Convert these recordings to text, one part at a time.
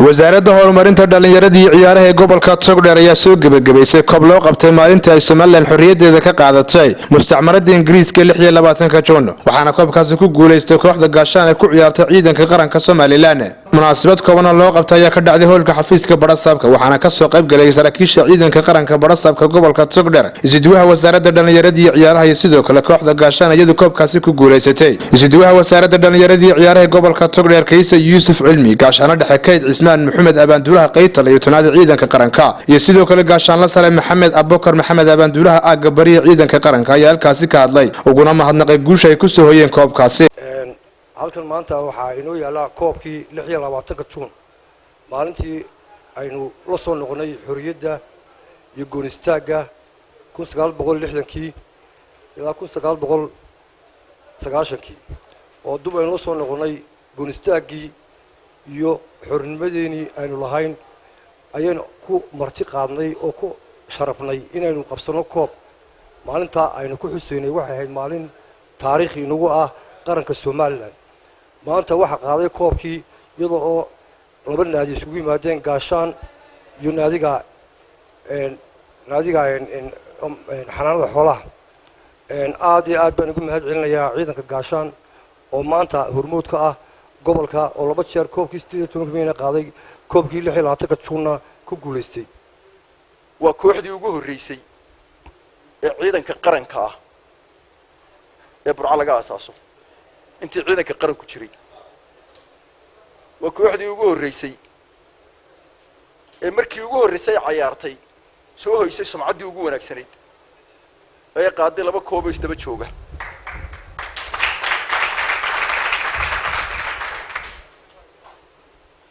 Wasaaradda horumarinta dhallinyarada iyo ciyaaraha ee gobolka Togdheer ayaa soo gebagabaysay koob loo qabtay maalintii ay Somaliland xorriyaddeeda ka qaadatay mustacmaradda Ingiriiska, 26-ka Juun, waxaana koobkaasi ku guulaystay kooxda Gaashaan ee ku ciyaartay ciidanka qaranka Somaliland. Munaasabad koobanoo loo qabtay ayaa ka dhacday hoolka xafiiska badhasaabka, waxaana kasoo qayb galay saraakiisha ciidanka qaranka, badhasaabka gobolka Togdheer, isuduwaha wasaaradda dhallinyarada iyo ciyaaraha iyo sidoo kale kooxda Gaashaan iyadu koobkaasi ku guulaysatay. Isuduwaha wasaaradda dhallinyarada iyo ciyaaraha gobolka Togdheer, Kaysa Yuusuf Cilmi, gaashaano dhexe Kayd Cismaan Maxamed, abaanduulaha qaybta 12aad ciidanka qaranka, iyo sidoo kale gaashaanla sare Maxamed Abokar Maxamed, abaanduulaha aagga bariya ciidanka qaranka, ayaa halkaasi ka hadlay uguna mahadnaqay guusha ay kusoo hoyeen koobkaasi. Halkan maanta waxaa inoo yaallaa koobkii 26-ka Juun, maalintii aynu la soo noqonnay xorriyadda iyo goonistaagga 1960-kii ilaa 1990-kii, oo dub aynu la soo noqonnay goonistaaggii iyo xornimadeenii aynu lahayn, ayaynu ku marti qaadnay oo ku sharafnay inaynu qabsano koob maalintaa aynu ku xuseynay. Waxay ahayd maalin taariikhi inagu ah qaranka Somaliland. Maanta waxaa qaaday koobkii iyadoo oo laba naadi isugu yimaadeen, Gaashaan iyo naadiga Xanaanada Xoolaha. Aad iyo aad baan ugu mahad celinayaa ciidanka Gaashaan oo maanta hormood ka ah gobolka, oo laba jeer koobkii 18-ka Mayna qaaday, koobkii 26-ka Juunna ku guulaystay. Waa kooxdii ugu horreysay ee ciidanka qaranka ah ee Burco laga aasaaso intii ciidanka qaranku jiray. Waa kooxdii ugu horreysay ee markii ugu horreysay cayaartay soo hoysay sumcaddii ugu wanaagsanayd ee qaaday laba kooboo isdaba jooga.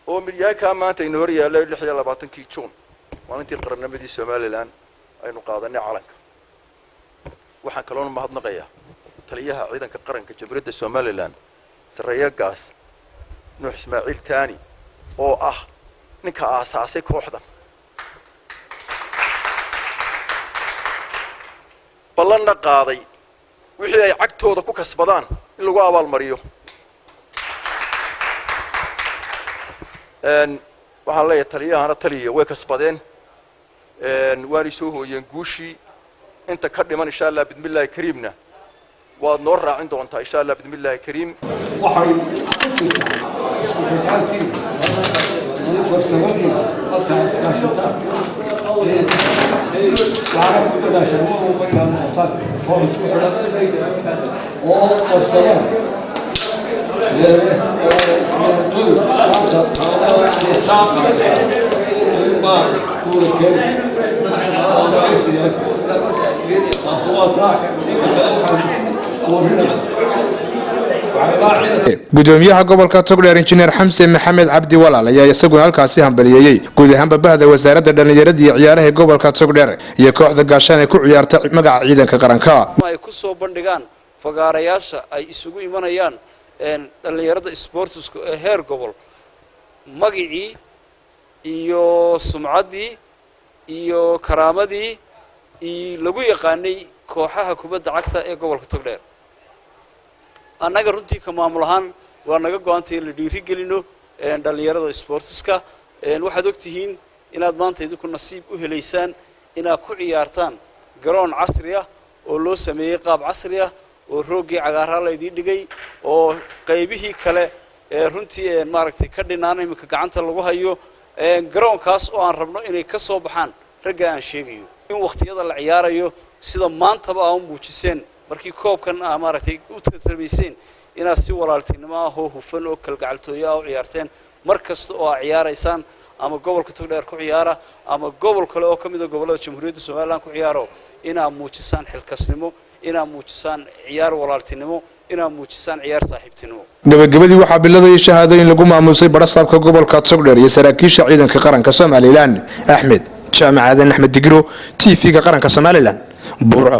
Oo midyaankaa maanta aynu hor yaallay 26-kii Juun, maalintii qarannimadii Somaliland aynu qaadanay calanka. Waxaan kaloona mahadnaqayaa taliyaha ciidanka qaranka Jamhuuriyadda Somaliland, sarreeya gaas Nuux Ismaaciil Taani, oo ah ninka aasaasay kooxdan, ballanna qaaday wixii ay cagtooda ku kasbadaan in lagu abaalmariyo. Waxaan leeyahay taliyahana, taliya, way kasbadeen, waanay soo hooyeen guushii. Inta ka dhiman, insha Allah bismillahi kariimna, waad noo raacin doontaa, insha Allah bismillahi kariim. Waxay ku jirtaa isku xirnaantiin iyo farsamadiina markaa iskaashataan, waxaana ku dadaashaan mar walba inaad noqotaan koox isku xidhan oo farsamada leh oo ciyaartooydu maanta taabata ayuunbaa kuula keeni oo adkaysi yeelan karta. Taas waa taa. Inta kale waxaan boorinaya. Gudoomiyaha gobolka Togdheer, Injineer Xamse Maxamed Cabdi Walaal, ayaa isaguna halkaasi hambaliyeeyey guud ahaanba bahda wasaaradda dhallinyarada iyo ciyaaraha ee gobolka Togdheer iyo kooxda Gaashaan ee ku ciyaarta magaca ciidanka qaranka. Ay ku soo bandhigaan fagaarayaasha ay isugu imanayaan dhallinyarada sportsku ee heer gobol magicii iyo sumcaddii iyo karaamadii lagu yaqaanay kooxaha kubadda cagta ee gobolka Togdheer. Annaga runtii ka maamul ahaan waa naga go-antay in la dhiiri gelino dhallinyarada sportiska. Waxaad og tihiin inaad maanta idinku nasiib u helaysaan inaad ku ciyaartaan garoon casri ah oo loo sameeyey qaab casri ah, oo rooggii cagaaraa laydiin dhigay, oo qaybihii kale ee runtii maaragtay ka dhinaan iminka gacanta lagu hayo garoonkaas, oo aan rabno inay ka soo baxaan ragga aan sheegayo in wakhtiyada la ciyaarayo, sida maantaba aa u muujiseen markii koobkan aa maaragtay u tartamayseen, inaad si walaaltinimo ah oo hufan oo kalgacaltooyo ah u ciyaarteen. Mar kasta oo aad ciyaaraysaan, ama gobolka Togdheer ku ciyaara ama gobol kale oo ka mid a gobollada Jamhuuriyadda Somaliland ku ciyaaro, inaad muujisaan xilkasnimo, inaad muujisaan ciyaar walaaltinimo, inaad muujisaan ciyaar saaxiibtinimo. Gabagabadii waxaa biladayay shahaadooyin lagu maamuusay badhasaabka gobolka Togdheer iyo saraakiisha ciidanka qaranka Somaliland. Axmed Jaamac Aadan, Axmed Digro, TV-ga qaranka Somaliland, Burco.